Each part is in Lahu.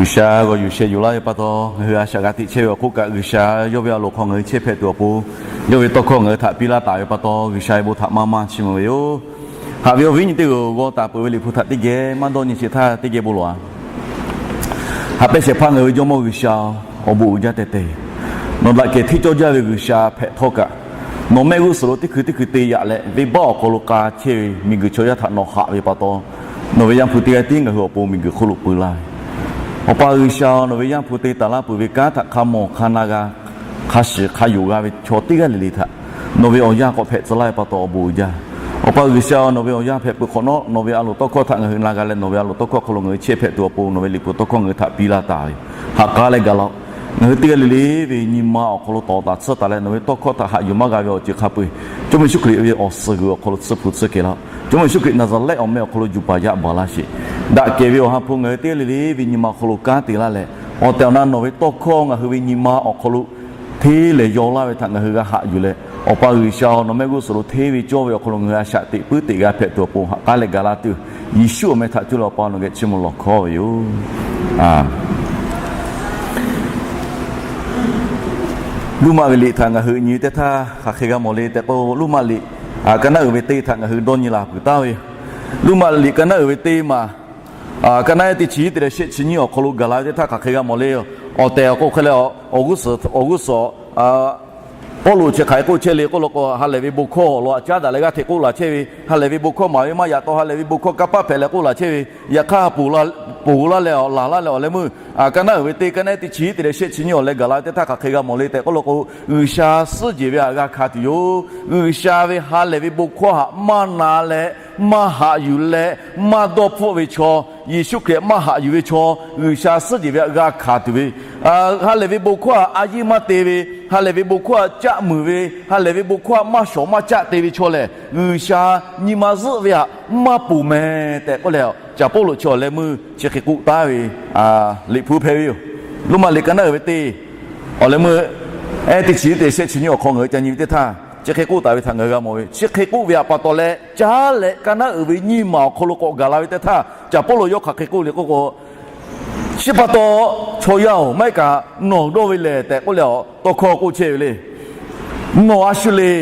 G'uiˬsha g'aw yuˬ sheh yuˬ laˇ ve pa taw, ngaˬ hui a shaꞈ g'a teꞈ chehˇ ve awˬ hk'oˆ kaꞈ, G'uiˬsha yawˇ ve a loˍ hk'aw ngaˬ hui chehˇ hpehꞈ tuˬ awˬ pon, yawˇ ve tawˇ hkawˇ ngaˬ hui htaꞈ piˇ laˇ taˍ ve pa taw, G'uiˬsha ve bon htaꞈ maˇ maˇ chiˇ mvuh ve yoˬ. Haꞈ ve awˬ viˉ nyi teˇ g'aˇ, g'aw taˍ peuˬ ve Liꞈ hpu htaꞈ teˇ geh maˇ dawˇ nyi sheˍ htaˇ, teˇ geh bon lawˬ-a. Haꞈ pehnˇ shehˍ hpaˇ ngaˬ hui ve Jawˇmawˇ G'uiˬsha-oˬ, awˬ bon uiˍ jaˇ teh teh. Nawˬ daꞈ kehˬ hteˇ cawˇ jaˇ ve G'uiˬsha hpehꞈ htawˇ kaꞈ, nawˬ mehˆ g'uˇ suhˍ lo teˇ hkui teˇ hkui te yaꞈ leh, venˇbaˆ awˬ hk'aw lo k'a chehˇ ve miˬguiˬ chaw yaˇ htaꞈ nawˬ haꞈ ve pa taw, nawˬ ve Yaˇ hpu teˇ g'aˇ tiˉ ngaˬ hui awˬ pon miˬguiˬ hk'oˆ lo peu laˇ ve. Awˬ pa G'uiˬsha-oˬ, nawˬ ve Yaˇ hpu te taˍ laˇ peuˬ ve kanˉ htaꞈ hk'a mawˬ hk'a na g'a, hk'a shiˍ hk'a yonˍ g'a ve chaw teˇ g'aˇ le le htaꞈ nawˬ ve awˬ yanˇ k'awꞈ hpehꞈ tcuh laˇ ve pa taw awˬ bon uiˍ jaˇ. Awˬ pa G'uiˬsha-oˬ, nawˬ ve awˬ yanˇ hpehꞈ peuˬ hk'awꞈ nawˉ, nawˬ ve a loˍ tawˇ hkawˇ htaꞈ ngaˬ hui na g'a leh, nawˬ ve a loˍ tawˇ hkawˇ hk'aw lo ngaˬ hui chehˇ hpehꞈ tuˬ awˬ pon, nawˬ ve Liꞈ hpu tawˇ hkawˇ ngaˬ hui htaꞈ piˇ laˇ taˍ ve, haꞈ k'aˉ leh gaˬ laˇ-oˆ. Ngaˬ hui teˇ g'aˇ le le ve nyi ma awˬ hk'aw lo tawˍ taˍ tsuhˇ taˍ leh, nawˬ ve tawˇ hkawˇ htaꞈ haꞈ yuˬ maˇ g'a ve awˬ ceuˬ hk'a peu-eˬ, Jawˇmawˇ Yeˍsuˆ Hkriꞈ ve awˬ suhˍ g'uiˬ awˬ hk'aw lo tsuhˇ hpu tsuhˇ kehˬ laˇ-oˆ. Jawˇmawˇ Yeˍsuˆ Hkriꞈ Naˍzaˍrehˆ awˬ meh awˬ hk'aw lo juˬ paˍ yaˇ baˬ laˇ sheˍ. Daꞈ kehˬ ve Awˬ ha hpu ngaˬ hui teˇ g'aˇ le le ve nyi ma hk'aw lo kanˉ te laˇ leh, awˬ tehˬ awˬ na nawˬ ve tawˇ hkawˇ ngaˬ hui ve nyi ma awˬ hk'aw lo hteˇ lehˬ yaw laˇ ve htaꞈ ngaˬ hui g'a haꞈ yuˬ leh, Awˬ pa G'uiˬsha-oˬ, nawˬ mehˆ g'uˇ suhˍ lo hteˇ ve cawˇ ve awˬ hk'aw lo ngaˬ hui a shaꞈ teꞈ puiˉ teꞈ g'a hpehꞈ tuˬ awˬ pon haꞈ k'aˉ leh gaˬ laˇ tuˬ, Yeˍsuˆ awˬ meh htaꞈ cuˇ leh Awˬ pa nawˬ geh chiˇ mvuh lawˬ hkawˇ ve yoˬ. Luˇmaꞈ ve liꞈ htaꞈ ngaˬ hui nyi ve teˇ htaˇ hk'aˬ hk'e g'a mawˬ le tehꞈ k'o, Luˇmaꞈ liꞈ ka naˉ uiˍ ve teˇ htaꞈ ngaˬ hui dawˇ nyi la peuˬ taˍ ve yoˬ. Luˇmaꞈ liꞈ ka naˉ uiˍ ve teˇ maˬ, ka naˉ teˇ chi hiˉ te leh shehˆ chi nyiˇ awˬ hk'aw lo gaˬ la ve teˇ htaˇ hk'aˬ hk'e g'a mawˬ le. Awˬ tehˬ awˬ k'o hk'e leh, awˬ g'uˇ suhˍ awˬ g'uˇ suhˍ Pawˇluꞈ chi hk'aˬ hk'e k'oˆ chehˇ le k'oˆ law k'o, ha lehˬ ve bon hkawˇ awˬ lawn aꞈ caˉ daꞈ leh g'aˇ hteꞈ k'oˆ laˬ chehˇ ve, ha lehˬ ve bon hkawˇ maˍ ve maˇ yaꞈ taw, ha lehˬ ve bon hkawˇ kanˇ paˆ hpehꞈ leh k'oˆ laˬ chehˇ ve, yaꞈ hk'aˇ ponˬ laˇ leh awˬ laˬ laˇ leh awˬ leh meuˇ, ka naˉ uiˍ ve teˇ, ka naˉ teˇ chi hiˉ te leh shehˆ chi nyiˇ awˬ leh gaˬ la ve teˇ htaˇ hk'aˬ hk'e g'a mawˬ le tehꞈ k'oˆ law k'o, G'uiˬsha suhˉ jehˬ ve htaꞈ g'a hkanˍ tuˬ yoˬ. G'uiˬsha ve ha lehˬ ve bon hkawˇ htaꞈ maˇ na leh, maˇ haꞈ yuˬ leh, maˇ dawˇ hpfuhˆ ve chaw, Yeˍsuˆ Hkriꞈ maˇ haꞈ yuˬ ve chaw, G'uiˬsha suhˉ jehˬ ve htaꞈ g'a hkanˍ tuˬ ve, ha lehˬ ve bon hkawˇ htaꞈ a yiˇ maˇ te ve, ha lehˬ ve bon hkawˇ htaꞈ caˆ muiˬ ve, ha lehˬ ve bon hkawˇ htaꞈ maˇ shawˍ maˇ caˆ te ve chaw lehˬ, G'uiˬsha nyi ma zuhˆ ve htaꞈ maˇ ponˬ meh tehꞈ k'oˆ leh, Caˍ Pawˇluꞈ chi awˬ leh meuˇ chi hk'e k'oˆ taˍ ve Liꞈ hpu hpehꞈ ve yoˬ. Roˉmaꞈ liꞈ ka naˉ uiˍ ve teˇ awˬ leh meuˇ, ehˉ teˇ chi hiˉ te shehˆ chi nyiˇ awˬ hk'aw ngaˬ hui ca nyi ve teˇ htaˇ, chi hk'e k'oˆ taˍ ve htaꞈ ngaˬ hui g'a mawˬ ve. Chi hk'e k'oˆ ve htaꞈ pa taw leh, caˉ leh ka naˉ uiˍ ve nyiˇ maˬ awˬ hk'aw lo k'awꞈ gaˬ la ve teˇ htaˇ, Caˍ Pawˇluꞈ yawˇ hk'aˬ hk'e k'oˆ le k'oˆ k'o, chi pa taw chaw yaˇ-oˬ, maˇ heˆ kaꞈ nawˬ dawˇ ve lehˬ tehꞈ k'oˆ leh, tawˇ hkawˇ k'oˆ chehˇ ve le. Nawˬ a shu le.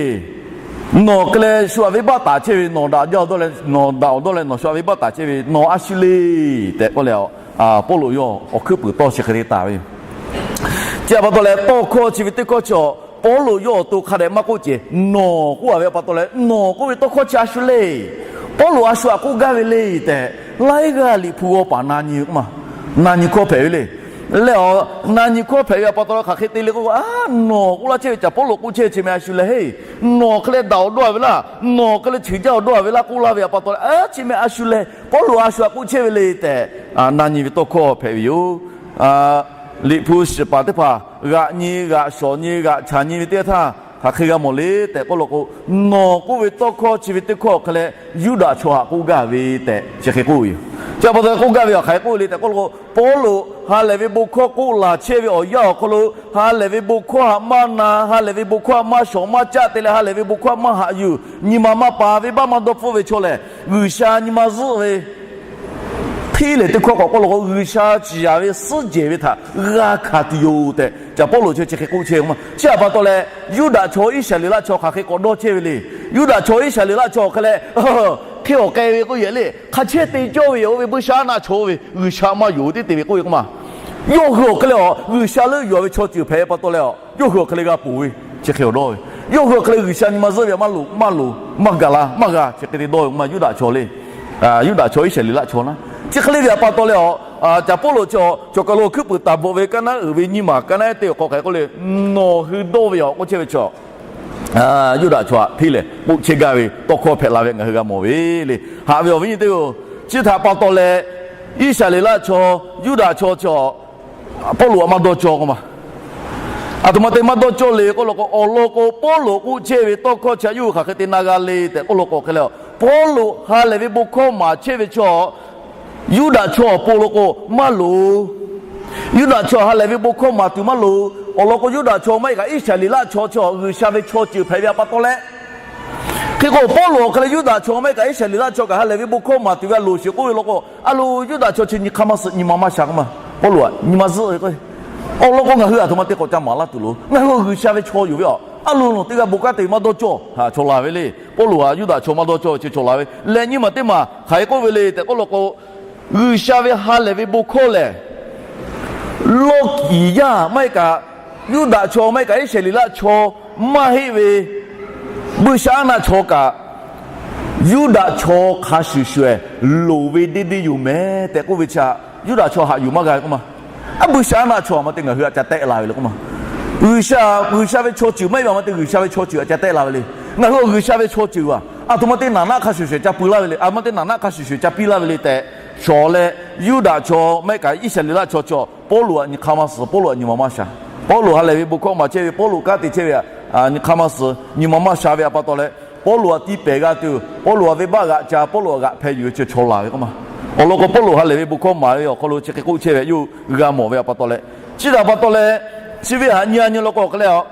Nawˬ hk'e leh shu htaꞈ venˇbaˆ taˍ chehˇ ve, nawˬ daꞈ jaˇ awˬ dawˇ leh, nawˬ daꞈ awˬ dawˇ leh nawˬ shu htaꞈ venˇbaˆ taˍ chehˇ ve, nawˬ a shu le tehꞈ k'oˆ leh, Pawˇluꞈ yawˇ awˬ hkuiˉ puiˍ tawˇ chi hk'e te taˍ ve yoˬ. Chi htaꞈ pa taw leh, tawˇ hkawˇ chi ve teˇ hkawˇ chi awˬ Pawˇluꞈ yawˇ awˬ to hk'a dehꞈ maˇ k'oˆ cehˬ, nawˬ k'oˆ a ve pa taw leh, nawˬ k'oˆ ve tawˇ hkawˇ chi a shu le. Pawˇluꞈ a shu htaꞈ k'oˆ gaˇ ve le tehꞈ, laiˉ g'aˇ Liꞈ hpu g'aw paˍ na nyi ve k'o maˬ, na nyi hkawˇ hpehꞈ ve le. Leh awˬ na nyi hkawˇ hpehꞈ ve pa taw leh hk'aˬ hk'e te le k'o, a, nawˬ k'oˆ laˇ chehˇ ve Caˍ Pawˇluꞈ k'oˆ chehˇ ve chi meh a shu leh heˆ. Nawˬ hk'e leh daꞈ awˬ dawˇ a ve laˇ, nawˬ hk'e leh cheuˬ jaˇ awˬ dawˇ a ve laˇ k'oˆ laˇ ve pa taw leh, a, chi meh a shu leh Pawˇluꞈ a shu htaꞈ k'oˆ chehˇ ve le tehꞈ, na nyi ve tawˇ hkawˇ hpehꞈ ve yoˬ. Liꞈ hpu shiˍ paˍ teˇ hpaˍ g'aꞈ nyi g'aꞈ shawˍ nyi g'aꞈ chaˍ nyi ve teˇ htaˇ, hk'aˬ hk'e g'a mawˬ le tehꞈ k'oˆ law k'o, nawˬ k'oˆ ve tawˇ hkawˇ chi ve teˇ hkawˇ hk'e leh Yuˇdaꞈ chaw htaꞈ k'oˆ gaˇ ve tehꞈ chi hk'e k'oˆ ve yoˬ. Chi pa taw k'oˆ gaˇ ve hk'aˬ hk'e k'oˆ le tehꞈ k'oˆ law k'o, Pawˇluꞈ ha lehˬ ve bon hkawˇ k'oˆ laˬ chehˇ ve awˬ yanˇ awˬ hk'aw lo, ha lehˬ ve bon hkawˇ htaꞈ maˇ na, ha lehˬ ve bon hkawˇ htaꞈ maˇ shawˍ maˇ caˆ te leh, ha lehˬ ve bon hkawˇ htaꞈ maˇ haꞈ yuˬ, nyi ma maˇ pa, venˇbaˆ maˇ dawˇ hpfuhˆ ve chaw lehˬ, G'uiˬsha nyi ma zuhˆ ve hteˇ lehˬ teˇ hkawˇ k'awꞈ k'oˆ law k'o, G'uiˬsha ciˍ yaˍ ve suhˉ jehˬ ve htaꞈ g'a hkanˍ tuˬ yoˬ tehꞈ, Caˍ Pawˇluꞈ chi chi hk'e k'oˆ chehˇ ve k'o maˇ. Chi htaꞈ pa taw leh, Yuˇdaꞈ chaw Iˉsaˍreˍlaˆ chaw hk'aˬ hk'e k'awꞈ dawˇ chehˇ ve le. Yuˇdaꞈ chaw Iˉsaˍreˍlaˆ chaw hk'e leh, hk'e awˬ k'ai ve k'oˆ yehˬ le, hk'a chehˇ te cawˇ ve yoˬ ve buiˇshaˆaˉnaˆ chaw ve G'uiˬsha maˇ yonˍ ve teˇ te ve k'oˆ ve k'o maˇ. Yawˇ hui awˬ hk'e leh a, G'uiˬsha leuˆ yuˬ ve chaw ceuˬ hpehꞈ pa taw leh a, yawˇ hui awˬ hk'e leh g'a ponˬ ve chi hk'e awˬ dawˇ ve. Yawˇ hui awˬ hk'e leh G'uiˬsha nyi ma zuhˆ ve htaꞈ maˇ loˍ, maˇ gaˬ la maˇ g'a chi hk'e te dawˇ ve k'o maˇ, Yuˇdaꞈ chaw le. Yuˇdaꞈ chaw Iˉsaˍreˍlaˆ chaw naˉ, chi hk'e le ve htaꞈ pa taw leh a, Caˍ Pawˇluꞈ chi, chaw kaˬ lo hkuiˉ puiˍ taˍ bvuhꞈ ve kaˇ naˉ uiˍ ve nyiˇ maˬ kaˇ naˉ teˇ awˬ hk'aw hk'aˬ hk'e k'oˆ le, nawˬ hui dawˇ ve a k'oˆ chehˇ ve chaw, Yuˇdaꞈ chaw htaꞈ hteˇ lehˬ k'oˆ chehˇ gaˇ ve tawˇ hkawˇ hpehꞈ la ve ngaˬ hui g'a mawˬ ve le. Haꞈ ve awˬ viˉ nyi teˇ-oˬ, chi htaꞈ pa taw leh Iˉsaˍreˍlaˆ chaw, Yuˇdaꞈ chaw chi Pawˇluꞈ htaꞈ maˇ dawˇ cawˇ k'o maˇ. Aˬ htoꞈ ma te maˇ dawˇ cawˇ le k'oˆ law k'o, awˬ lawn k'o Pawˇluꞈ k'oˆ chehˇ ve tawˇ hkawˇ chi a yawˇ hui hk'aˬ hk'e te na g'a le tehꞈ k'oˆ law k'o hk'e leh, Pawˇluꞈ ha lehˬ ve bon hkawˇ maˍ chehˇ ve chaw Yuˇdaꞈ chaw awˬ pon law k'o maˇ loˍ. Yuˇdaꞈ chaw ha lehˬ ve bon hkawˇ maˍ tuˬ maˇ loˍ. Awˬ lawn k'o, Yuˇdaꞈ chaw maˇ heˆ kaꞈ Iˉsaˍreˍlaˆ chaw chi G'uiˬsha ve chaw ceuˬ hpehꞈ ve htaꞈ pa taw leh, hk'e k'o Pawˇluꞈ awˬ hk'e leh Yuˇdaꞈ chaw maˇ heˆ kaꞈ Iˉsaˍreˍlaˆ chaw kaꞈ ha lehˬ ve bon hkawˇ maˍ tuˬ ve a loˍ sheˍ k'oˆ ve law k'o, a lo Yuˇdaꞈ chaw chi nyi hk'aˇ maˇ suh nyi ma maˇ sha k'o maˇ. Pawˇluꞈ htaꞈ nyi ma zuhˆ ve k'o, awˬ lawn k'o ngaˬ hui a htoꞈ ma te k'awꞈ ca maˍ laˇ tuˬ lo. Ngaˬ hui G'uiˬsha ve chaw yoˬ ve aꞈ, a loˍ loˍ teˇ g'aˇ bon kanˉ te ve maˇ dawˇ cawˇ, ha, chaw la ve le. Pawˇluꞈ htaꞈ Yuˇdaꞈ chaw maˇ dawˇ cawˇ ve chi chaw la ve lehˬ, nyi ma teˇ maˬ hk'aˬ hk'e k'oˆ ve le tehꞈ k'oˆ law k'o, G'uiˬsha ve ha lehˬ ve bon hkawˇ lehˬ, lawˇ kiˍ yaˇ maˇ heˆ kaꞈ, Yuˇdaꞈ chaw maˇ heˆ kaꞈ Iˉsaˍreˍlaˆ chaw maˇ heˆ ve buiˇshaˆaˉnaˆ chaw kaꞈ, Yuˇdaꞈ chaw hk'a shuˍ shuˍ loˍ ve deˇ deˇ yoˬ mehˍ tehꞈ k'oˆ ve chi htaꞈ Yuˇdaꞈ chaw haꞈ yuˬ maˇ g'a ve k'oˆ ma. A buiˇshaˆaˉnaˆ chaw a ma te ngaˬ hui htaꞈ ca tehˆ la ve le k'oˆ ma. G'uiˬsha, G'uiˬsha ve chaw ceuˬ maˇ heˆ ve a ma te G'uiˬsha ve chaw ceuˬ htaꞈ ca tehˆ la ve le. Ngaˬ hui G'uiˬsha ve chaw ceuˬ aꞈ, a htoꞈ ma te naˍ naˆ hk'a shuˍ shuˍ ca pui laˇ ve le. A ma te naˍ naˆ hk'a shuˍ shuˍ ca piˇ laˇ ve le tehꞈ shawˍ leh, Yuˇdaꞈ chaw maˇ heˆ kaꞈ Iˉsaˍreˍlaˆ chaw chi Pawˇluꞈ htaꞈ nyi hk'aˇ maˇ suh, Pawˇluꞈ htaꞈ nyi ma maˇ sha. Pawˇluꞈ ha lehˬ ve bon hkawˇ maˍ chehˇ ve, Pawˇluꞈ kanˉ te chehˇ ve htaꞈ nyi hk'aˇ maˇ suh, nyi ma maˇ sha ve a pa taw leh, Pawˇluꞈ htaꞈ tiˇ pehˍ g'a tuˬ, Pawˇluꞈ htaꞈ venˇbaˆ g'aꞈ ca, Pawˇluꞈ htaꞈ g'aꞈ hpeh yuˬ ve chi chaw la ve k'oˆ ma. Awˬ lawn k'o Pawˇluꞈ ha lehˬ ve bon hkawˇ maˍ ve awˬ hk'aw lo chi hk'e k'oˆ chehˇ ve yawˇ hui g'a mawˬ ve a pa taw leh, chi htaꞈ pa taw leh, chi ve htaꞈ nyi a nyi law k'o hk'e leh a,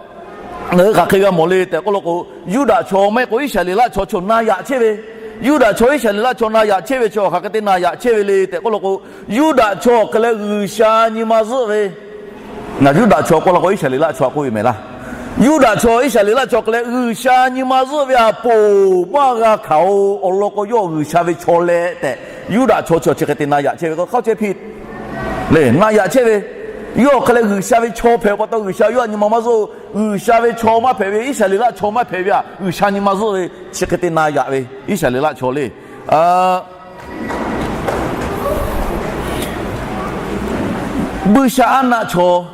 ngaˬ hui hk'aˬ hk'e g'a mawˬ le tehꞈ k'oˆ law k'o, Yuˇdaꞈ chaw maˇ heˆ k'o Iˉsaˍreˍlaˆ chaw chaw na yaꞈ chehˇ ve, Yuˇdaꞈ chaw Iˉsaˍreˍlaˆ chaw na yaꞈ chehˇ ve chi hk'aˬ hk'e te na yaꞈ chehˇ ve le tehꞈ k'oˆ law k'o, Yuˇdaꞈ chaw awˬ hk'e leh G'uiˬsha nyi ma zuhˆ ve, ngaˬ Yuˇdaꞈ chaw k'oˆ law k'o Iˉsaˍreˍlaˆ chaw htaꞈ k'oˆ ve mehˍ laˇ. Yuˇdaꞈ chaw Iˉsaˍreˍlaˆ chaw hk'e leh G'uiˬsha nyi ma zuhˆ ve a poˍ maˇ g'a hkanˍ-oˬ. Awˬ lawn k'o yawˇ G'uiˬsha ve chaw leh tehꞈ, Yuˇdaꞈ chaw chi chi hk'e te na yaꞈ chehˇ ve k'o hk'a chehˇ hpiˇ le, na yaꞈ chehˇ ve. Yawˇ hk'e leh G'uiˬsha ve chaw hpehꞈ pa taw G'uiˬsha yawˇ htaꞈ nyi ma maˇ zuhˆ. G'uiˬsha ve chaw maˇ hpehꞈ ve, Iˉsaˍreˍlaˆ chaw maˇ hpehꞈ ve htaꞈ G'uiˬsha nyi ma zuhˆ ve chi hk'e te na yaꞈ ve Iˉsaˍreˍlaˆ chaw le. Buiˇshaˆaˉnaˆ chaw,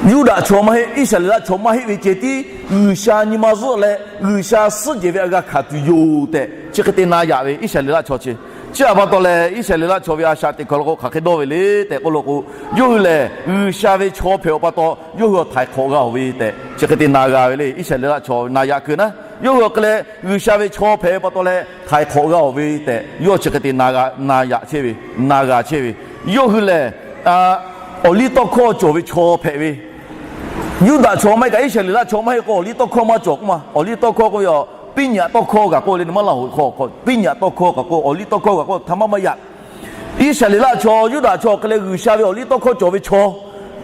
Yuˇdaꞈ chaw maˇ heˆ, Iˉsaˍreˍlaˆ chaw maˇ heˆ ve ceh tiˉ G'uiˬsha nyi ma zuhˆ leh G'uiˬsha suhˉ jehˬ ve a g'a hkanˍ tuˬ yoˬ tehꞈ chi hk'e te na yaꞈ ve Iˉsaˍreˍlaˆ chaw chi. Chi htaꞈ pa taw leh Iˉsaˍreˍlaˆ chaw ve a shaꞈ teꞈ hk'aw lo k'o hk'aˬ hk'e dawˇ ve le tehꞈ k'oˆ law k'o, yawˇ hui lehˬ G'uiˬsha ve chaw hpehꞈ-oˬ pa taw yawˇ hui htaiˍ hk'awꞈ g'a-oˬ ve tehꞈ chi hk'e te na g'a ve le. Iˉsaˍreˍlaˆ chaw na yaꞈ kuiˬ naˉ, yawˇ hui awˬ hk'e leh G'uiˬsha ve chaw hpehꞈ ve pa taw leh htaiˍ hk'awꞈ g'a-oˬ ve tehꞈ yawˇ chi hk'e te na g'a, na yaꞈ chehˇ ve, na g'a chehˇ ve. Yawˇ hui lehˬ, awˬ liˇ tawˇ hkawˇ cawˬ ve chaw hpehꞈ ve, Yuˇdaꞈ chaw maˇ heˆ kaꞈ Iˉsaˍreˍlaˆ chaw maˇ heˆ k'o awˬ liˇ tawˇ hkawˇ maˇ cawˬ k'oˆ ma. Awˬ liˇ tawˇ hkawˇ k'oˆ ve a, piˇ nyaꞈ tawˇ hkawˇ kaꞈ k'oˆ le, maˇ laˇ hoꞈ hk'aw k'o piˇ nyaꞈ tawˇ hkawˇ kaꞈ k'oˆ, awˬ liˇ tawˇ hkawˇ kaꞈ k'oˆ htaꞈ maˇ maˇ yaꞈ. Iˉsaˍreˍlaˆ chaw, Yuˇdaꞈ chaw awˬ hk'e leh G'uiˬsha ve awˬ liˇ tawˇ hkawˇ cawˬ ve chaw,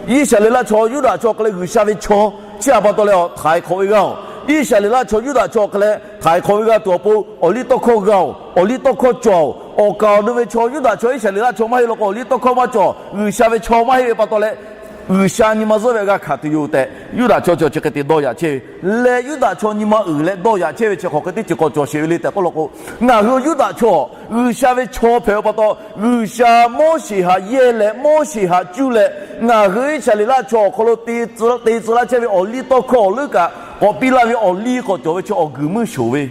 Iˉsaˍreˍlaˆ chaw, Yuˇdaꞈ chaw awˬ hk'e leh G'uiˬsha ve chaw, chi htaꞈ pa taw leh htaiˍ hk'awꞈ ve g'a-oˬ. Iˉsaˍreˍlaˆ chaw, Yuˇdaꞈ chaw awˬ hk'e leh htaiˍ hk'awꞈ ve g'a tuˬ awˬ pon awˬ liˇ tawˇ hkawˇ g'a-oˬ, awˬ liˇ tawˇ hkawˇ cawˬ-oˬ. Awˬ kaˍ awˬ nu ve chaw, Yuˇdaꞈ chaw, Iˉsaˍreˍlaˆ chaw maˇ heˆ law k'o awˬ liˇ tawˇ hkawˇ maˇ cawˬ, G'uiˬsha ve chaw maˇ heˆ ve pa taw leh G'uiˬsha nyi ma zuhˆ ve a g'a hkanˍ tuˬ yoˬ tehꞈ Yuˇdaꞈ chaw chi chi hk'e te dawˇ yaꞈ chehˇ ve leh, Yuˇdaꞈ chaw nyi ma uiˍ leh dawˇ yaꞈ chehˇ ve chi hk'aˬ hk'e teˇ ceuˬ k'awꞈ cawˬ sheˍ ve le tehꞈ k'oˆ law k'o, ngaˬ hui Yuˇdaꞈ chaw G'uiˬsha ve chaw hpehꞈ-oˬ pa taw, G'uiˬsha Moˉseˍ htaꞈ yehˇ leh Moˉseˍ htaꞈ cuˇ leh ngaˬ hui Iˉsaˍreˍlaˆ chaw awˬ hk'aw lo te tcuh laˇ chehˇ ve awˬ liˇ tawˇ hkawˇ awˬ leuˉ kaꞈ k'awꞈ piˇ laˇ ve awˬ liˇ k'awꞈ cawˬ ve chi awˬ guiˬ muiˇ shoˍ ve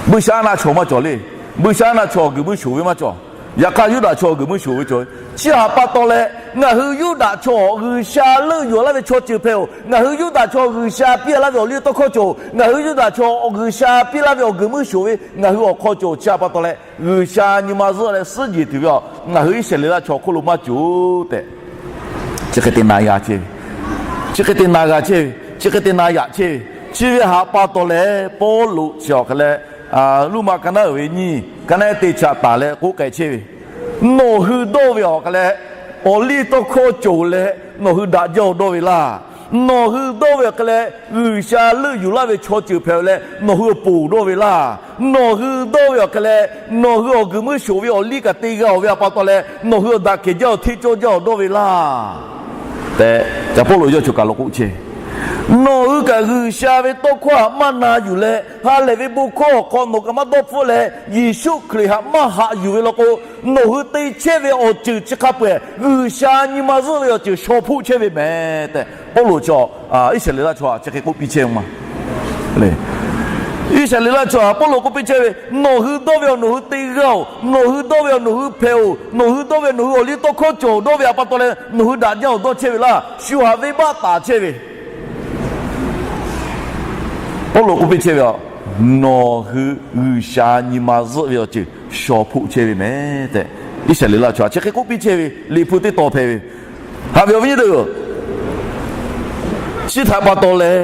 Buiˇshaˆaˉnaˆ chaw maˇ cawˬ le. Buiˇshaˆaˉnaˆ chaw awˬ guiˬ muiˇ shoˍ ve maˇ cawˬ. Yaꞈ hk'aˇ Yuˇdaꞈ chaw awˬ guiˬ muiˇ shoˍ ve cawˬ ve. Chi htaꞈ pa taw leh, ngaˬ hui Yuˇdaꞈ chaw G'uiˬsha leuˆ yuˬ laˇ ve chaw ceuˬ hpehꞈ-oˬ. Ngaˬ hui Yuˇdaꞈ chaw G'uiˬsha piˇ laˇ ve awˬ liˇ tawˇ hkawˇ cawˬ-oˬ. Ngaˬ hui Yuˇdaꞈ chaw G'uiˬsha piˇ laˇ ve awˬ guiˬ muiˇ shoˍ ve ngaˬ hui awˬ hk'aw cawˬ-oˬ. Chi htaꞈ pa taw leh, G'uiˬsha nyi ma zuhˆ leh suhˉ jeˬ tuˬ ve a, ngaˬ hui Iˉsaˍreˍlaˆ chaw hk'oˆ lo maˇ cawˬ tehꞈ, chi hk'e te na g'a chehˇ ve, chi hk'e te na g'a chehˇ ve, chi hk'e te na yaꞈ chehˇ ve. Chi ve htaꞈ pa taw leh, Pawˇluꞈ chi awˬ hk'e leh, Roˉmaꞈ ka naˉ uiˍ ve nyiˇ, ka naˉ teˇ chaꞈ taˍ leh k'oˆ k'ai chehˇ ve, nawˬ hui dawˇ ve awˬ hk'e leh, awˬ liˇ tawˇ hkawˇ cawˬ leh nawˬ hui daꞈ jaˇ-oˬ dawˇ ve laˇ. Nawˬ hui dawˇ ve awˬ hk'e leh, G'uiˬsha leuˆ yuˬ laˇ ve chaw ceuˬ hpehꞈ-oˬ leh nawˬ hui awˬ ponˬ dawˇ ve laˇ. Nawˬ hui dawˇ ve awˬ hk'e leh, nawˬ hui awˬ guiˬ muiˇ shoˍ ve awˬ liˇ kaꞈ te g'a-oˬ ve htaꞈ pa taw leh, nawˬ hui awˬ daꞈ kehˬ jaˇ-oˬ, hteˇ cawˇ jaˇ-oˬ dawˇ ve laˇ tehꞈ, Caˍ Pawˇluꞈ yawˇ choˬ kaˬ lo k'oˆ chehˇ. Nawˬ hui kaꞈ G'uiˬsha ve tawˇ hkawˇ htaꞈ maˇ na yuˬ leh, ha lehˬ ve bon hkawˇ awˬ hk'aw nawˬ kaꞈ maˇ dawˇ hpfuhˆ leh, Yeˍsuˆ Hkriꞈ htaꞈ maˇ haꞈ yuˬ ve law k'o, nawˬ hui te chehˇ ve awˬ ceuˬ chi hk'a peu-eˬ G'uiˬsha nyi ma zuhˆ ve awˬ ceuˬ shaw hpoˆ chehˇ ve mehˍ tehꞈ, Pawˇluꞈ chi Iˉsaˍreˍlaˆ chaw htaꞈ chi hk'e k'oˆ piˇ chehˇ ve ma le. Iˉsaˍreˍlaˆ chaw htaꞈ Pawˇluꞈ k'oˆ piˇ chehˇ ve, nawˬ hui dawˇ ve awˬ nawˬ hui te g'a-oˬ, nawˬ hui dawˇ ve awˬ nawˬ hui hpehꞈ-oˬ, nawˬ hui dawˇ ve nawˬ hui awˬ liˇ tawˇ hkawˇ cawˬ-oˬ dawˇ ve htaꞈ pa taw leh nawˬ hui daꞈ jaˇ-oˬ dawˇ chehˇ ve laˇ. Shu htaꞈ venˇbaˆ taˍ chehˇ ve Pawˇluꞈ k'oˆ piˇ chehˇ ve a, nawˬ hui G'uiˬsha nyi ma zuhˆ ve awˬ ceuˬ shaw hpoˆ chehˇ ve mehˍ tehꞈ, Iˉsaˍreˍlaˆ chaw htaꞈ chi hk'e k'oˆ piˇ chehˇ ve, Liꞈ hpu teˇ tawn hpehꞈ ve. Haꞈ ve awˬ viˉ nyi teˇ-oˬ, chi htaꞈ pa taw leh,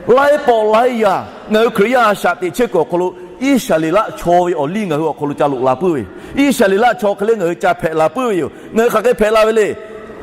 laiˉ pawˆ laiˉ yaˇ ngaˬ hui Hkriꞈ yaˇ a shaꞈ teꞈ chehˇ kuiˬ awˬ hk'aw lo Iˉsaˍreˍlaˆ chaw ve awˬ liˇ ngaˬ hui awˬ hk'aw lo ca loꞈ la puiˉ ve, Iˉsaˍreˍlaˆ chaw hk'e le ngaˬ hui ca hpehꞈ la puiˉ ve yoˬ. Ngaˬ hui hk'aˬ hk'e hpehꞈ la ve le.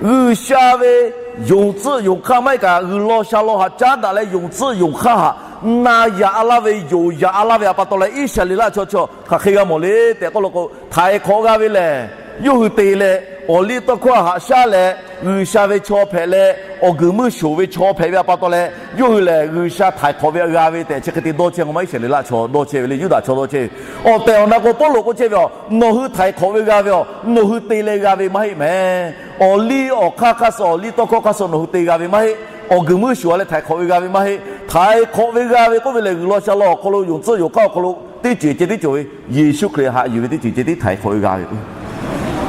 G'uiˬsha ve yonˍ tcuhˆ yonˍ hk'aˇ maˇ heˆ kaꞈ, G'uiˬ law sha law htaꞈ caˉ daꞈ leh yonˍ tcuhˆ yonˍ hk'aˇ htaꞈ na yaꞈ laˇ ve, yonˍ yaꞈ laˇ ve htaꞈ pa taw leh Iˉsaˍreˍlaˆ chaw chi hk'aˬ hk'e g'a mawˬ le tehꞈ k'oˆ law k'o, htaiˍ hk'awꞈ g'a ve lehˬ, yawˇ hui te leh awˬ liˇ tawˇ hkawˇ haꞈ shaˉ leh, G'uiˬsha ve chaw hpehꞈ leh awˬ guiˬ meuˇ shoˍ ve chaw hpehꞈ ve htaꞈ pa taw leh, yawˇ hui lehˬ G'uiˬsha htaiˍ hk'awꞈ ve htaꞈ g'a ve tehꞈ chi hk'e te dawˇ chehˇ k'o maˇ, Iˉsaˍreˍlaˆ chaw dawˇ chehˇ ve le, Yuˇdaꞈ chaw dawˇ chehˇ ve. Awˬ tehˬ awˬ na k'o Pawˇluꞈ k'oˆ chehˇ ve aˬ, nawˬ hui htaiˍ hk'awꞈ ve g'a ve aˬ, nawˬ hui te leh g'a ve maˇ heˆ mehˍ. Awˬ liˇ awˬ hk'aˇ hk'aˇ suh, awˬ liˇ tawˇ hkawˇ hk'aˇ suh nawˬ hui te g'a ve maˇ heˆ. Awˬ guiˬ meuˇ shoˍ leh htaiˍ hk'awꞈ ve g'a ve maˇ heˆ. Htaiˍ hk'awꞈ ve g'a ve k'oˆ ve lehˬ, G'uiˬ law sha law awˬ hk'aw lo, yonˍ tcuhˆ yonˍ hk'aˇ awˬ hk'aw lo teˇ ceuˬ ceh tiˉ cawˬ ve, Yeˍsuˆ Hkriꞈ haꞈ yuˬ ve teˇ ceuˬ ceh tiˉ htaiˍ hk'awꞈ ve g'a ve k'o,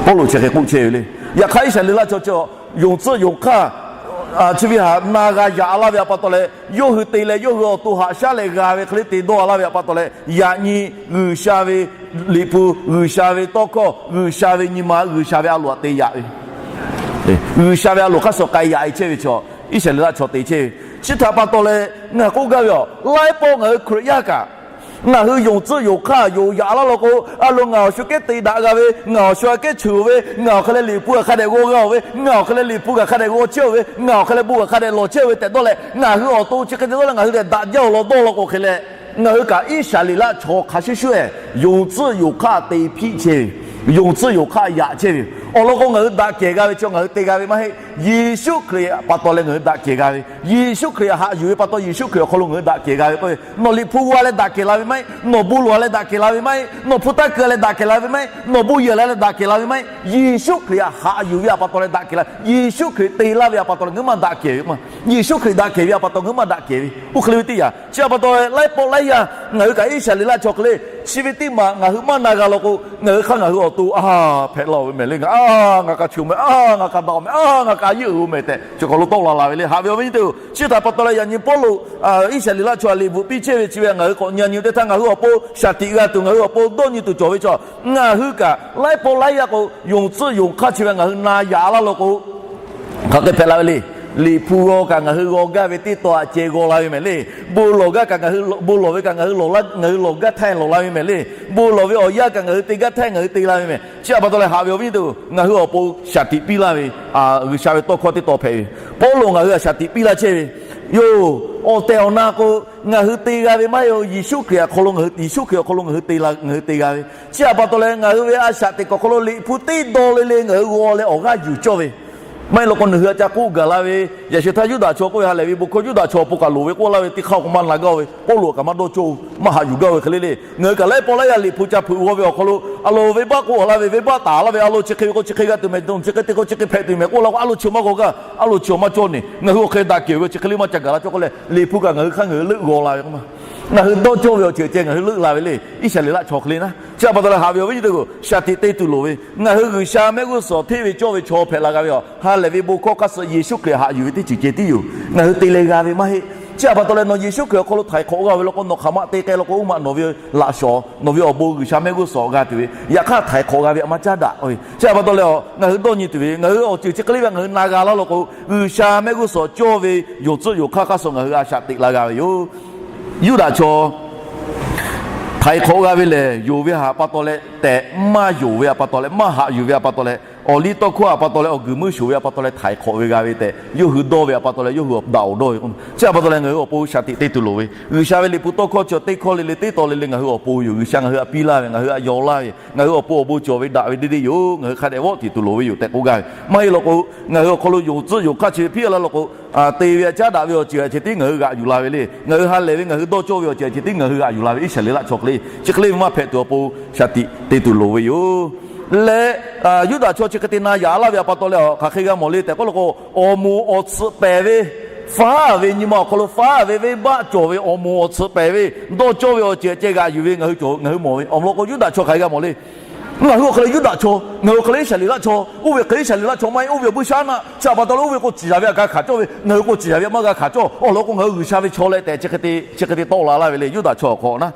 Pawˇluꞈ chi hk'e k'oˆ chehˇ ve le. Yaꞈ hk'aˇ Iˉsaˍreˍlaˆ chaw chi yonˍ tcuhˆ yonˍ hk'aˇ chi ve htaꞈ na g'a yaꞈ laˇ ve htaꞈ pa taw leh, yawˇ hui te leh yawˇ hui awˬ to haꞈ shaˉ leh g'a ve hk'e le te dawˇ laˇ ve htaꞈ pa taw leh, yaꞈ nyi G'uiˬsha ve Liꞈ hpu, G'uiˬsha ve tawˇ hkawˇ, G'uiˬsha ve nyi ma, G'uiˬsha ve a loˍ htaꞈ te yaꞈ ve, G'uiˬsha ve a loˍ hk'aˇ suh k'ai yaꞈ e chehˇ ve chaw, Iˉsaˍreˍlaˆ chaw te chehˇ ve. Chi htaꞈ pa taw leh ngaˬ k'oˆ gaˇ ve aˬ, laiˉ pawˆ ngaˬ hui Hkriꞈ yaˇ kaꞈ, ngaˬ hui yonˍ tcuhˆ yonˍ hk'aˇ yonˍ yaꞈ laˇ law k'o, a loˍ ngaˬ awˬ shu kehˉ te daꞈ g'a ve, ngaˬ awˬ shu aꞈ kehˉ cheuˬ ve, ngaˬ awˬ hk'e leh Liꞈ hpu aꞈ hk'a dehꞈ g'aw g'a-oˬ ve, ngaˬ awˬ hk'e leh Liꞈ hpu kaꞈ hk'a dehꞈ g'aw chehˇ-oˬ ve, ngaˬ awˬ hk'e leh bon kaꞈ hk'a dehꞈ lawˬ chehˇ ve tehꞈ dawˇ leh, ngaˬ hui awˬ to chi hk'e te dawˇ leh ngaˬ hui tehꞈ daꞈ jaˇ-oˬ law dawˇ law k'o hk'e leh, ngaˬ hui kaꞈ Iˉsaˍreˍlaˆ chaw hk'a shuˍ shuˍ-ehˍ yonˍ tcuhˆ yonˍ hk'aˇ te hpiˆ chehˇ ve, yonˍ tcuhˆ yonˍ hk'aˇ yaꞈ chehˇ ve yoˬ. Awˬ lawn k'o, ngaˬ hui daꞈ kehˬ g'a ve chi ngaˬ hui te g'a ve maˇ heˆ. Yeˍsuˆ Hkriꞈ pa taw leh ngaˬ hui daꞈ kehˬ g'a ve, Yeˍsuˆ Hkriꞈ haꞈ yuˬ ve pa taw Yeˍsuˆ Hkriꞈ awˬ hk'aw lo ngaˬ hui daꞈ kehˬ g'a ve k'o, nawˬ Liꞈ hpu g'aw leh daꞈ kehˬ la ve maˇ heˆ. Nawˬ bon lawˬ leh daꞈ kehˬ la ve maˇ heˆ. Nawˬ hpu taˇ keu leh daꞈ kehˬ la ve maˇ heˆ. Nawˬ bon yehˬ la leh daꞈ kehˬ la ve maˇ heˆ. Yeˍsuˆ Hkriꞈ haꞈ yuˬ ve htaꞈ pa taw leh daꞈ kehˬ la. Yeˍsuˆ Hkriꞈ te laˇ ve htaꞈ pa taw leh ngaˬ hui maˇ daꞈ kehˬ ve maˇ. Yeˍsuˆ Hkriꞈ daꞈ kehˬ ve htaꞈ pa taw ngaˬ hui maˇ daꞈ kehˬ ve, oˇ hk'e le ve teˇ yanˇ. Chi htaꞈ pa taw leh laiˉ pawˆ laiˉ yaˇ ngaˬ hui kaꞈ Iˉsaˍreˍlaˆ chaw hk'e le, chi ve teˇ maˬ ngaˬ hui maˇ na g'a law k'o, ngaˬ hui hk'aˇ ngaˬ hui awˬ to a hpehꞈ la-oˬ ve mehˍ le. Ngaˬ a, ngaˬ kaꞈ cheuˬ mehˍ, a, ngaˬ kaꞈ daꞈ-oˬ mehˍ, a, ngaˬ kaꞈ a yeˇ uiˍ-oˬ mehˍ tehꞈ chi hk'aw lo tawˆ la la ve le. Haꞈ ve awˬ viˉ nyi teˇ-oˬ, chi htaꞈ pa taw leh yaꞈ nyi Pawˇluꞈ Iˉsaˍreˍlaˆ chaw htaꞈ liꞈ bvuhꞈ piˇ chehˇ ve chi ve ngaˬ hui k'awꞈ nyi nyi teˇ htaˇ, ngaˬ hui awˬ pon shaˍ tiꞈ g'a tuˬ, ngaˬ hui awˬ pon dawˇ nyi tuˬ cawˬ ve chaw, ngaˬ hui kaꞈ laiˉ pawˆ laiˉ yaˇ k'o, yonˍ tcuhˆ yonˍ hk'aˇ chi ve ngaˬ hui na yaꞈ laˇ law k'o, hk'aˬ hk'e hpehꞈ la ve le. Liꞈ hpu g'aw kaꞈ ngaˬ hui g'aw gaˇ ve teˇ taw aꞈ ceh g'aw la ve mehˍ le. Bon lawˬ gaˇ kaꞈ ngaˬ hui, bon lawˬ ve kaꞈ ngaˬ hui lawˬ gaˇ htaˇ lawˬ la ve mehˍ le. Bon lawˬ ve awˬ yanˇ kaꞈ ngaˬ hui te gaˇ htaˇ ngaˬ hui te la ve mehˍ. Chi htaꞈ pa taw leh haꞈ ve awˬ viˉ nyi teˇ-oˬ, ngaˬ hui awˬ pon shaˍ tiꞈ piˇ laˇ ve G'uiˬsha ve tawˇ hkawˇ teˇ taw hpehꞈ ve, Pawˇluꞈ ngaˬ hui htaꞈ shaˍ tiꞈ piˇ laˇ chehˇ ve yoˬ. Awˬ tehˬ awˬ na k'o, ngaˬ hui te g'a ve maˇ heˆ-oˬ. Yeˍsuˆ Hkriꞈ awˬ hk'aw lo ngaˬ hui, Yeˍsuˆ Hkriꞈ awˬ hk'aw lo ngaˬ hui te la, ngaˬ hui te g'a ve. Chi htaꞈ pa taw leh ngaˬ hui ve a shaꞈ teꞈ kuiˬ awˬ hk'aw lo Liꞈ hpu teˇ daw le le ngaˬ hui g'aw leh awˬ g'aˇ yuˬ cawˇ ve maˇ heˆ law k'o, nawˬ hui a ca k'oˆ gaˬ la ve, yaꞈ sheh htaˇ Yuˇdaꞈ chaw k'oˆ ve ha lehˬ ve bon hkawˇ Yuˇdaꞈ chaw awˬ pon kaꞈ loˍ ve k'oˆ laˇ ve teˇ hk'aˇ k'o maˇ na gaˇ-oˬ ve, Pawˇluꞈ kaꞈ maˇ dawˇ cawˇ-oˬ, maˇ haꞈ yuˬ gaˇ ve hk'e le le. Ngaˬ hui kaꞈ laiˉ pawˆ laiˉ yaˇ Liꞈ hpu ca hpeuꞈ g'aw ve awˬ hk'aw lo, a loˍ venˇbaˆ k'oˆ laˇ ve, venˇbaˆ taˍ laˇ ve, a loˍ chi hk'e ve k'o chi hk'e g'a tuˬ mehˍ, chi hk'e te k'o chi hk'e hpehꞈ tuˬ mehˍ k'oˆ laˇ k'o, a loˍ chi maˇ g'aw gaˇ, a loˍ chi maˇ cawˇ ne. Ngaˬ hui awˬ hk'e daꞈ kehˬ ve chi hk'e le maˇ ca gaˬ la cawˇ k'oˆ leh, Liꞈ hpu kaꞈ ngaˬ hui hk'aˇ ngaˬ hui leuˆ g'aw la ve k'o maˇ, ngaˬ hui dawˇ cawˇ ve awˬ ceuˬ ceh ngaˬ hui leuˆ la ve le. Iˉsaˍreˍlaˆ chaw hk'e le naˉ, chi htaꞈ pa taw leh haꞈ ve awˬ viˉ nyi teˇ-oˬ, shaˍ tiꞈ te tuˬ loˍ ve, ngaˬ hui G'uiˬsha mehˆ g'uˇ suhˍ hteˇ ve cawˇ ve chaw hpehꞈ la g'a ve yoˬ. Ha lehˬ ve bon hkawˇ hk'aˇ suh Yeˍsuˆ Hkriꞈ haꞈ yuˬ ve teˇ ceuˬ ceh tiˉ yoˬ. Ngaˬ hui te leh g'a ve maˇ heˆ. Chi htaꞈ pa taw leh nawˬ Yeˍsuˆ Hkriꞈ awˬ hk'aw lo htaiˍ hk'awꞈ g'a ve law k'o, nawˬ hk'aˬ ma te k'ai law k'o, oˇ maꞈ nawˬ ve laꞈ shawnˍ, nawˬ ve awˬ bon G'uiˬsha mehˆ g'uˇ suhˍ g'a tuˬ ve, yaꞈ hk'aˇ htaiˍ hk'awꞈ g'a ve a maˇ caˉ daꞈ. Chi htaꞈ pa taw leh ngaˬ hui dawˇ nyi tuˬ ve, ngaˬ hui awˬ ceuˬ chi hk'e le ve ngaˬ hui na g'a laˇ law k'o, G'uiˬsha mehˆ g'uˇ suhˍ cawˇ ve yonˍ tcuhˆ yonˍ hk'aˇ hk'aˇ suh ngaˬ hui a shaꞈ teꞈ la g'a ve yoˬ. Yuˇdaꞈ chaw htaiˍ hk'awꞈ g'a ve lehˬ, yonˍ ve htaꞈ pa taw leh tehꞈ, maˇ yonˍ ve htaꞈ pa taw leh, maˇ haꞈ yuˬ ve htaꞈ pa taw leh, awˬ liˇ tawˇ hkawˇ htaꞈ pa taw leh, awˬ guiˬ meuˇ shoˍ ve htaꞈ pa taw leh htaiˍ hk'awꞈ ve g'a ve tehꞈ yawˇ hui dawˇ ve htaꞈ pa taw leh, yawˇ hui daꞈ-oˬ dawˇ ve k'o, chi htaꞈ pa taw leh ngaˬ hui awˬ pon shaˍ tiꞈ te tuˬ loˍ ve, G'uiˬsha ve Liꞈ hpu tawˇ hkawˇ chi teˇ hkawˇ le le teˇ taw le le ngaˬ hui awˬ pon yoˬ. G'uiˬsha ngaˬ hui htaꞈ piˇ laˇ ve, ngaˬ hui htaꞈ yaw laˇ ve, ngaˬ hui awˬ pon awˬ bon cawˬ ve daꞈ ve deˇ deˇ yoˬ. Ngaˬ hui hk'a dehꞈ vawˆ tiꞈ tuˬ loˍ ve yoˬ tehꞈ k'oˆ gaˇ ve maˇ heˆ law k'o, ngaˬ hui awˬ hk'aw lo yonˍ tcuhˆ yonˍ hk'aˇ chi ve hpiˇ laˇ law k'o, te ve htaꞈ caˉ daꞈ ve awˬ ceuˬ htaꞈ ceh tiˉ ngaˬ hui g'aꞈ yuˬ la ve le. Ngaˬ hui ha lehˬ ve ngaˬ hui dawˇ cawˇ ve awˬ ceuˬ htaꞈ ceh tiˉ ngaˬ hui g'aꞈ yuˬ la ve, Iˉsaˍreˍlaˆ chaw hk'e le, chi hk'e le ve maˇ hpehꞈ tuˬ awˬ pon shaˍ tiꞈ te tuˬ loˍ ve yoˬ. Leh Yuˇdaꞈ chaw chi hk'e te na yaꞈ laˇ ve htaꞈ pa taw leh, hk'aˬ hk'e g'a mawˬ le tehꞈ k'oˆ law k'o, awˬ moˍ awˬ tsuhꞈ pehˍ ve, faˉ ve nyi ma awˬ hk'aw lo faˉ ve venˇbaˆ cawˬ ve awˬ moˍ awˬ tsuhꞈ pehˍ ve, dawˇ cawˇ ve awˬ ceuˬ htaꞈ ceh g'aꞈ yuˬ ve ngaˬ hui cawˬ, ngaˬ hui mawˬ ve. Awˬ lawn k'o, Yuˇdaꞈ chaw hk'aˬ hk'e g'a mawˬ le. Ngaˬ hui awˬ hk'e leh Yuˇdaꞈ chaw, ngaˬ hui awˬ hk'e leh Iˉsaˍreˍlaˆ chaw, oˇ ve hk'e Iˉsaˍreˍlaˆ chaw maˇ heˆ, oˇ ve awˬ buiˇshaˆaˉnaˆ chi htaꞈ pa taw leh, oˇ ve k'o ciˍ yaˍ ve htaꞈ g'a hkanˍ cawˇ ve, ngaˬ hui k'o ciˍ yaˍ ve htaꞈ maˇ g'a hkanˍ cawˇ. Awˬ lawn k'o, ngaˬ hui G'uiˬsha ve chaw leh tehꞈ chi hk'e te, chi hk'e te tawˆ la laˇ ve le. Yuˇdaꞈ chaw awˬ hk'aw naˉ,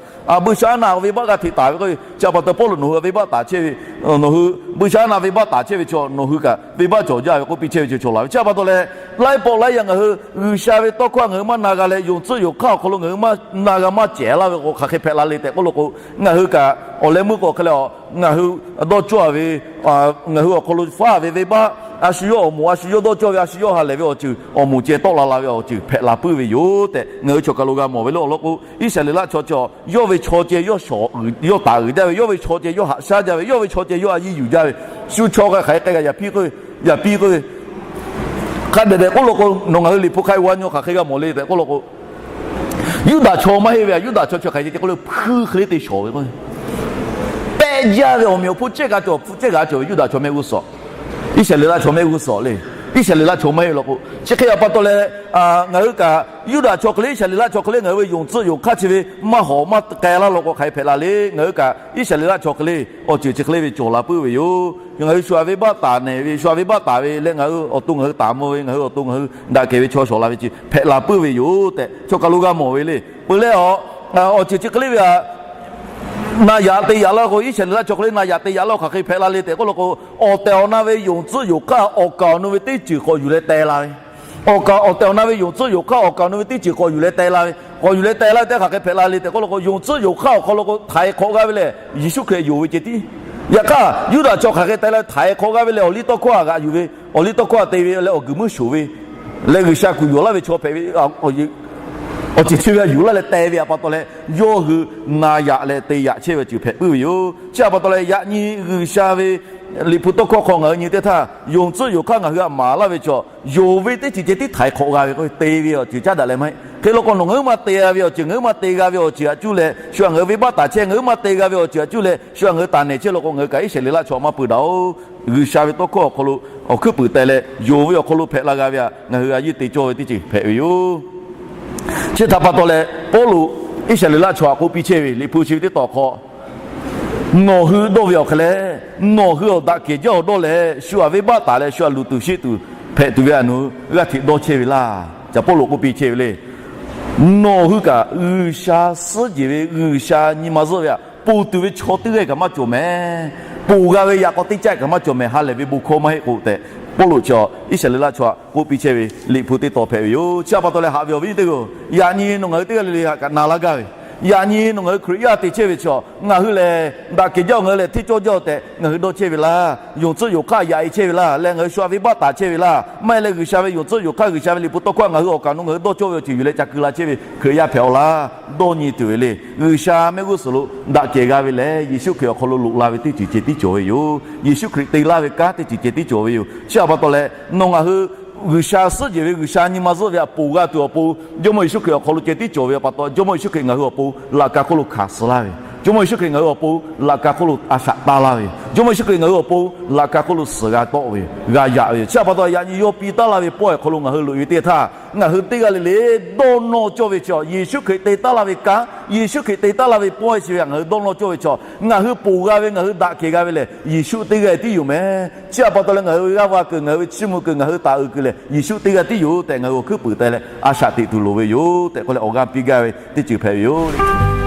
buiˇshaˆaˉnaˆ venˇbaˆ g'a hteꞈ taˍ ve k'o, chi htaꞈ pa taw Pawˇluꞈ nawˬ hui venˇbaˆ taˍ chehˇ ve, nawˬ hui Buiˇshaˆaˉnaˆ venˇbaˆ taˍ chehˇ ve chaw nawˬ hui kaꞈ venˇbaˆ cawˬ jaˇ ve k'oˆ piˇ chehˇ ve chaw laˬ ve. Chi htaꞈ pa taw leh, laiˉ pawˆ laiˉ yaˇ ngaˬ hui G'uiˬsha ve tawˇ hkawˇ ngaˬ hui maˇ na g'a leh, yonˍ tcuhˆ yonˍ hk'aˇ awˬ hk'aw lo ngaˬ hui maˇ na g'a maˇ cehˬ laˇ ve k'o, hk'aˬ hk'e hpehꞈ la le tehꞈ k'oˆ lo k'o, ngaˬ hui kaꞈ awˬ leh meuˇ k'o hk'e leh a, ngaˬ hui dawˇ cawˇ ve, ngaˬ hui awˬ hk'aw lo faˉ ve venˇbaˆ, a shu yawˇ awˬ moˍ, a shu yawˇ dawˇ cawˇ ve, a shu yawˇ ha lehˬ ve awˬ ceuˬ, awˬ moˍ ceh tawˆ la la ve awˬ ceuˬ hpehꞈ la puiˉ ve yoˬ tehꞈ ngaˬ hui chaw kaˬ lo g'a mawˬ ve le. Awˬ lawn k'o, Iˉsaˍreˍlaˆ chaw cawˬ yawˇ ve chaw ceh yawˇ shawˍ yawˇ taˍ uiˍ jaˇ ve, yawˇ ve chaw ceh yawˇ haꞈ shaˉ jaˇ ve, yawˇ ve chaw ceh yawˇ a yiˇ yuˬ jaˇ ve, shu chaw k'a hk'aˬ hk'e k'ai g'a yaꞈ piˇ k'oˆ ve, yaꞈ piˇ k'oˆ ve, hk'a dehꞈ dehꞈ k'oˆ lo k'o, nawˬ ngaˬ hui Liꞈ hpu hk'a-e g'a nyi hk'aˬ hk'e g'a mawˬ le tehꞈ k'oˆ lo k'o, Yuˇdaꞈ chaw maˇ heˆ ve, Yuˇdaꞈ chaw chi hk'aˬ hk'e k'oˆ le, hpuiˇ hk'e le te shawˍ ve k'o, pehˆ jaˇ ve awˬ meꞈ awˬ hponˇ cehˇ g'a cawˬ, hpu cehˇ g'a cawˬ ve Yuˇdaꞈ chaw mehˆ g'uˇ suhˍ, Iˉsaˍreˍlaˆ chaw mehˆ g'uˇ suhˍ le. Iˉsaˍreˍlaˆ chaw maˇ heˆ law k'o, chi hk'e a pa taw leh, ngaˬ hui kaꞈ Yuˇdaꞈ chaw hk'e le, Iˉsaˍreˍlaˆ chaw hk'e le, ngaˬ hui ve yonˍ tcuhˆ yonˍ hk'aˇ chi ve maˇ hawˍ maˇ k'ai laˇ law k'o, hk'aˬ hk'e hpehꞈ la le. Ngaˬ hui kaꞈ Iˉsaˍreˍlaˆ chaw hk'e le, awˬ ceuˬ chi hk'e le ve cawˬ la puiˉ ve yoˬ. Ngaˬ hui shu aꞈ venˇbaˆ taˍ nehˬ ve, shu aꞈ venˇbaˆ taˍ ve leh, ngaˬ hui awˬ to ngaˬ hui taˍ mvuh ve, ngaˬ hui awˬ to ngaˬ hui daꞈ kehˬ ve chaw shawˍ la ve chi hpehꞈ la puiˉ ve yoˬ tehꞈ, chaw kaˬ lo g'a mawˬ ve le. Peuˬ leh a, awˬ ceuˬ chi hk'e le ve a, na yaꞈ te yaꞈ laˇ k'o, Iˉsaˍreˍlaˆ chaw hk'e le na yaꞈ te yaꞈ laˇ k'o, hk'aˬ hk'e hpehꞈ la le tehꞈ k'oˆ lo k'o, awˬ tehˬ awˬ na ve yonˍ tcuhˆ yonˍ hk'aˇ awˬ kaˍ awˬ nu ve teˇ ceuˬ k'awꞈ yuˬ leh teh la ve, awˬ kaˍ awˬ tehˬ awˬ na ve yonˍ tcuhˆ yonˍ hk'aˇ awˬ kaˍ awˬ nu ve teˇ ceuˬ k'awꞈ yuˬ leh teh la ve, k'awꞈ yuˬ leh teh la ve teˇ hk'aˬ hk'e hpehꞈ la le tehꞈ k'oˆ lo k'o, yonˍ tcuhˆ yonˍ hk'aˇ awˬ hk'aw lo k'o, htaiˍ hk'awꞈ g'a ve lehˬ Yeˍsuˆ Hkriꞈ yonˍ ve ceh tiˉ. Yaꞈ hk'aˇ, Yuˇdaꞈ chaw hk'aˬ hk'e teh la ve, htaiˍ hk'awꞈ g'a ve lehˬ, awˬ liˇ tawˇ hkawˇ a g'aꞈ yuˬ ve, awˬ liˇ tawˇ hkawˇ a te ve leh awˬ guiˬ meuˇ shoˍ ve leh G'uiˬsha kuˬ yonˍ laˇ ve chaw hpehꞈ ve, awˬ ceuˬ chi ve a yuˬ laˇ leh teh ve a pa taw leh, yawˇ hui na yaꞈ leh te yaꞈ chehˇ ve awˬ ceuˬ hpehꞈ puiˉ ve yoˬ. Chi a pa taw leh, yaꞈ nyi G'uiˬsha ve Liꞈ hpu tawˇ hkawˇ hk'aw ngaˬ hui nyi teˇ htaˇ, yonˍ tcuhˆ yonˍ hk'aˇ ngaˬ hui a maˍ laˇ ve chaw, yonˍ ve teˇ ceuˬ ceh tiˉ htaiˍ hk'awꞈ g'a ve k'o, te ve awˬ ceuˬ caˉ daꞈ leh maˇ heˆ. Hk'e law k'o, nawˬ ngaˬ hui maˇ te g'a ve awˬ ceuˬ, ngaˬ hui maˇ te g'a ve awˬ ceuˬ a cuˇ leh shu a ngaˬ hui venˇbaˆ taˍ chehˇ, ngaˬ hui maˇ te g'a ve awˬ ceuˬ a cuˇ leh shu a ngaˬ hui taˍ nehˬ chehˇ law k'o, ngaˬ hui kaꞈ Iˉsaˍreˍlaˆ chaw maˇ pui daꞈ-oˬ. G'uiˬsha ve tawˇ hkawˇ awˬ hk'aw lo awˬ hkuiˉ puiˍ teh leh, yonˍ ve awˬ hk'aw lo hpehꞈ la g'a ve a, ngaˬ hui a yiˇ te cawˇ ve teˇ ceuˬ hpehꞈ ve yoˬ. Chi htaꞈ pa taw leh, Pawˇluꞈ Iˉsaˍreˍlaˆ chaw htaꞈ k'oˆ piˇ chehˇ ve, Liꞈ hpu chi ve teˇ taw hk'aw, nawˬ hui dawˇ ve awˬ hk'e leh, nawˬ hui awˬ daꞈ kehˬ jaˇ awˬ dawˇ leh shu aꞈ venˇbaˆ taˍ leh shu aꞈ luˬ tuˬ sheˆ tuˬ hpehꞈ tuˬ ve a nu g'aˇ hteꞈ dawˇ chehˇ ve laˇ. Caˬ Pawˇluꞈ k'oˆ piˇ chehˇ ve le. Nawˬ hui kaꞈ G'uiˬsha suhˉ jehˬ ve, G'uiˬsha nyi ma zuhˆ ve a, ponˬ tuˬ ve chaw teˇ g'aˇ kaꞈ maˇ cawˬ mehˍ. Ponˬ g'a ve yaꞈ k'aw teˇ caˆ kaꞈ maˇ cawˬ mehˍ, ha lehˬ ve bon hkawˇ maˇ heˆ k'o tehꞈ, Pawˇluꞈ chaw Iˉsaˍreˍlaˆ chaw htaꞈ k'oˆ piˇ chehˇ ve Liꞈ hpu teˇ taw hpehꞈ ve yoˬ. Chi a pa taw leh, haꞈ ve awˬ viˉ nyi teˇ g'aˇ, yaꞈ nyi nawˬ ngaˬ hui teˇ g'aˇ le le htaꞈ kaꞈ na laˇ gaˇ ve, yaꞈ nyi nawˬ ngaˬ hui Hkriꞈ yaˇ te chehˇ ve chaw, ngaˬ hui lehˬ daꞈ kehˬ jaˇ-oˬ, ngaˬ hui lehˬ hteˇ cawˇ jaˇ-oˬ tehꞈ ngaˬ hui dawˇ chehˇ ve laˇ. Yonˍ tcuhˆ yonˍ hk'aˇ yaꞈ-e chehˇ ve laˇ. Leh ngaˬ hui shu aꞈ venˇbaˆ taˍ chehˇ ve laˇ. Maˇ heˆ leh, G'uiˬsha ve yonˍ tcuhˆ yonˍ hk'aˇ G'uiˬsha ve Liꞈ hpu tawˇ hkawˇ ngaˬ hui awˬ kaˍ awˬ nu ngaˬ hui dawˇ cawˇ ve awˬ ceuˬ yuˬ leh ca keu la chehˇ ve Hkriꞈ yaˇ hpehꞈ-aw laˇ. Dawˇ nyi tuˬ ve le. G'uiˬsha mehˆ g'uˇ suhˍ lo daꞈ kehˬ g'a ve lehˬ, Yeˍsuˆ Hkriꞈ awˬ hk'aw lo loꞈ la ve teˇ ceuˬ ceh tiˉ cawˬ ve yoˬ. Yeˍsuˆ Hkriꞈ te laˇ ve kanˉ teˇ ceuˬ ceh tiˉ cawˬ ve yoˬ. Chi a pa taw leh, nawˬ ngaˬ hui G'uiˬsha suhˉ jehˬ ve, G'uiˬsha nyi ma zuhˆ ve a ponˬ g'a tuˬ awˬ pon, Jawˇmawˇ Yeˍsuˆ Hkriꞈ awˬ hk'aw lo ceh tiˉ cawˬ ve a pa taw, Jawˇmawˇ Yeˍsuˆ Hkriꞈ ngaˬ hui awˬ pon laꞈ ka hk'oˆ lo hkanˍ suh laˇ ve, Jawˇmawˇ Yeˍsuˆ Hkriꞈ ngaˬ hui awˬ pon laꞈ ka hk'oˆ lo a shaꞈ taˇ laˇ ve, Jawˇmawˇ Yeˍsuˆ Hkriꞈ ngaˬ hui awˬ pon laꞈ ka hk'oˆ lo suhˍ g'a tawˆ ve, g'a yaꞈ ve yoˬ. Chi a pa taw, yaꞈ nyi yawˇ piˇ taˉ laˇ ve pawehˇ awˬ hk'aw lo ngaˬ hui loꞈ-e ve teˇ htaˇ, ngaˬ hui teˇ g'aˇ le le dawˇ nawˇ cawˇ ve chaw, Yeˍsuˆ Hkriꞈ te taˉ laˇ ve kanˉ, Yeˍsuˆ Hkriꞈ te taˉ laˇ ve pawehˇ chi ve htaꞈ ngaˬ hui dawˇ nawˇ cawˇ ve chaw, ngaˬ hui ponˬ g'a ve, ngaˬ hui daꞈ kehˬ g'a ve lehˬ, Yeˍsuˆ teˇ g'aˇ tiˉ yoˬ mehˍ. Chi a pa taw leh, ngaˬ hui ve g'aˇ va kuiˬ, ngaˬ hui ve chiˇ mvuh kuiˬ, ngaˬ hui taˍ uiˍ kuiˬ lehˬ, Yeˍsuˆ teˇ g'aˇ tiˉ yoˬ tehꞈ ngaˬ hui awˬ hkuiˉ puiˍ teh leh a shaꞈ teꞈ tuˬ loˍ ve yoˬ tehꞈ k'oˆ leh awˬ g'aˇ piˇ gaˇ ve teˇ ceuˬ hpehꞈ ve yoˬ.